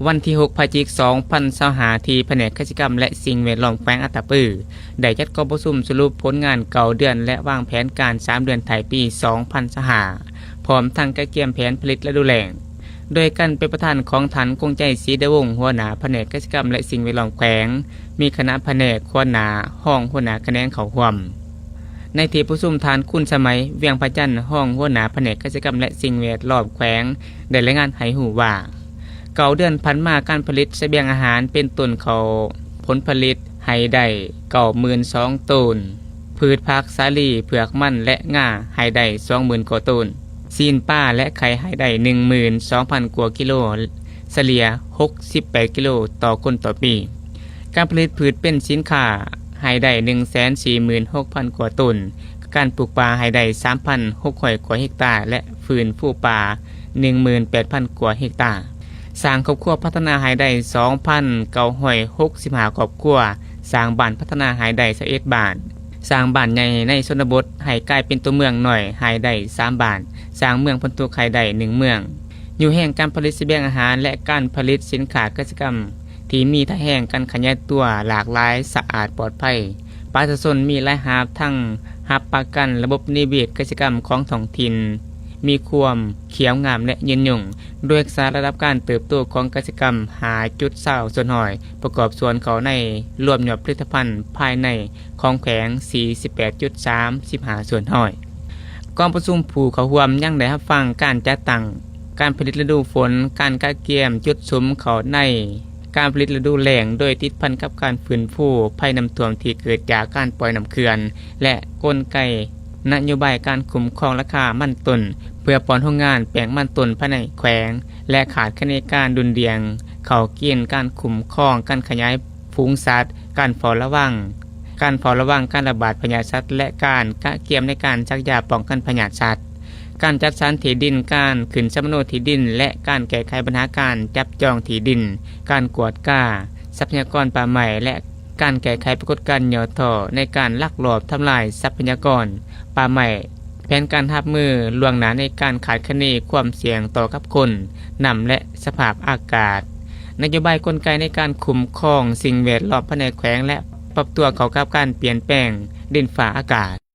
ວັນທີຫົກ ພະຈິກ ສອງພັນຊາວຫ້າ ທີ່ພະແນກກະສິກຳ ແລະ ສິ່ງແວດລ້ອມແຂວງອັດຕະປື ໄດ້ຈັດກອງປະຊຸມສະຫຼຸບຜົນງານເກົ້າເດືອນ ແລະ ວາງແຜນການສາມເດືອນທ້າຍປີ ສອງພັນຊາວຫ້າ ພ້ອມທັງກະກຽມແຜນຜະລິດລະດູແລ້ງ ໂດຍການເປັນປະທານຂອງທ່ານ ກົງໄຈ ສີດາວົງ ຫົວໜ້າພະແນກກະສິກຳ ແລະ ສິ່ງແວດລ້ອມແຂວງ, ມີຄະນະພະແນກ, ຫົວໜ້າ, ຮອງຫົວໜ້າຂະແໜງເຂົ້າຮ່ວມ. ໃນທີ່ປະຊຸມ, ທ່ານ ຄຸນສະໄໝ ວຽງພະຈັນ ຮອງຫົວໜ້າພະແນກກະສິກຳ ແລະ ສິ່ງແວດລ້ອມແຂວງ ໄດ້ລາຍງານໃຫ້ຮູ້ວ່າ ເກົ້າເດືອນຜ່ານມາ, ການຜະລິດສະບຽງອາຫານ ເປັນຕົ້ນເຂົ້າຜົນຜະລິດໃຫ້ໄດ້ ເກົ້າໝື່ນສອງໂຕນ, ພືດຜັກ, ສາລີ, ເຜືອກມັນ ແລະ ງາ ໃຫ້ໄດ້ ສອງໝື່ນກວ່າໂຕນ, ຊີ້ນປາ ແລະ ໄຂ່ໃຫ້ໄດ້ ໜຶ່ງໝື່ນສອງພັນກວ່າກິໂລ, ສະເລ່ຍ ຫົກສິບແປດກິໂລຕໍ່ຄົນຕໍ່ປີ. ການຜະລິດພືດເປັນສິນຄ້າໃຫ້ໄດ້ ໜຶ່ງແສນສີ່ໝື່ນຫົກພັນກວ່າໂຕນ, ການປູກປ່າໃຫ້ໄດ້ ສາມພັນຫົກຮ້ອຍກວ່າເຮັກຕາ ແລະ ຟື້ນຟູປ່າ ໜຶ່ງໝື່ນແປດພັນກວ່າເຮັກຕາ, ສ້າງຄອບຄົວພັດທະນາໃຫ້ໄດ້ ສອງພັນເກົ້າຮ້ອຍຫົກສິບຫ້າຄອບຄົວ, ສ້າງບ້ານພັດທະນາໃຫ້ໄດ້ ຊາວເອັດບ້ານ, ສ້າງບ້ານໃຫຍ່ໃນຊົນນະບົດໃຫ້ກາຍເປັນຕົວເມືອງນ້ອຍໃຫ້ໄດ້ ສາມບ້ານ, ສ້າງເມືອງພົ້ນທຸກໃຫ້ໄດ້ ໜຶ່ງເມືອງ. ຢູ່ແຫ່ງການຜະລິດສະບຽງອາຫານ ແລະ ການຜະລິດສິນຄ້າກະສິກຳ ທີ່ມີທ່າແຮງການຂະຫຍາຍຕົວຫຼາກຫຼາຍ, ສະອາດ, ປອດໄພ, ປະຊາຊົນມີລາຍຮັບ, ທັງຮັບປະກັນລະບົບນິເວດກະສິກຳຂອງທ້ອງຖິ່ນ, ມີຄວາມຂຽວງາມ ແລະ ຍືນຍົງ, ດ້ວຍຮັກສາລະດັບການເຕີບໂຕຂອງກະສິກຳ ຫ້າຈຸດຊາວສ່ວນຮ້ອຍ, ປະກອບສ່ວນເຂົ້າໃນລວມຍອດຜະລິດຕະພັນພາຍໃນຂອງແຂວງ ສີ່ສິບແປດຈຸດສາມສິບຫ້າສ່ວນຮ້ອຍ. ກອງປະຊຸມຜູ້ເຂົ້າຮ່ວມຍັງໄດ້ຮັບຟັງການຈັດຕັ້ງການຜະລິດລະດູຝົນ, ການກະກຽມຈຸດສຸມເຂົ້າໃນການຜະລິດລະດູແລ້ງ, ໂດຍຕິດພັນກັບການຟື້ນຟູໄພນ້ຳຖ້ວມທີ່ເກີດຈາກການປ່ອຍນ້ຳເຂື່ອນ ແລະ ກົນໄກນະໂຍບາຍການຄຸ້ມຄອງລາຄາມັນຕົ້ນ ເພື່ອປ້ອນໂຮງງານແປ້ງມັນຕົ້ນພາຍໃນແຂວງ ແລະ ຄາດຄະເນການດຸ່ນດ່ຽງເຂົ້າເກນການຄຸ້ມຄອງ, ການຂະຫຍາຍ ຝູງສັດ, ການເຝົ້າລະວັງ, ການເຝົ້າລະວັງການລະບາດພະຍາດສັດ ແລະ ການກະກຽມໃນການສັກຢາປ້ອງກັນພະຍາດສັດ, ການຈັດສັນທີ່ດິນ, ການຂຶ້ນສຳມະໂນທີ່ດິນ ແລະ ການແກ້ໄຂບັນຫາການຈັບຈອງທີ່ດິນ, ການກວດກາຊັບພະຍາກອນປ່າໄມ້ ແລະ ການແກ້ໄຂປາກົດການຫຍໍ້ທໍ້ໃນການລັກລອບທຳລາຍຊັບພະຍາກອນປ່າໄມ້. ແຜນການຮັບມືລ່ວງໜ້າໃນການຄາດຄະເນຄວາມສ່ຽງຕໍ່ກັບຄົນ, ນ້ຳ ແລະ ສະພາບອາກາດ, ນະໂຍບາຍກົນໄກໃນການຄຸ້ມຄອງສິ່ງແວດລ້ອມພາຍໃນແຂວງ ແລະ ປັບຕົວເຂົ້າກັບການປ່ຽນແປງດິນຟ້າອາກາດ.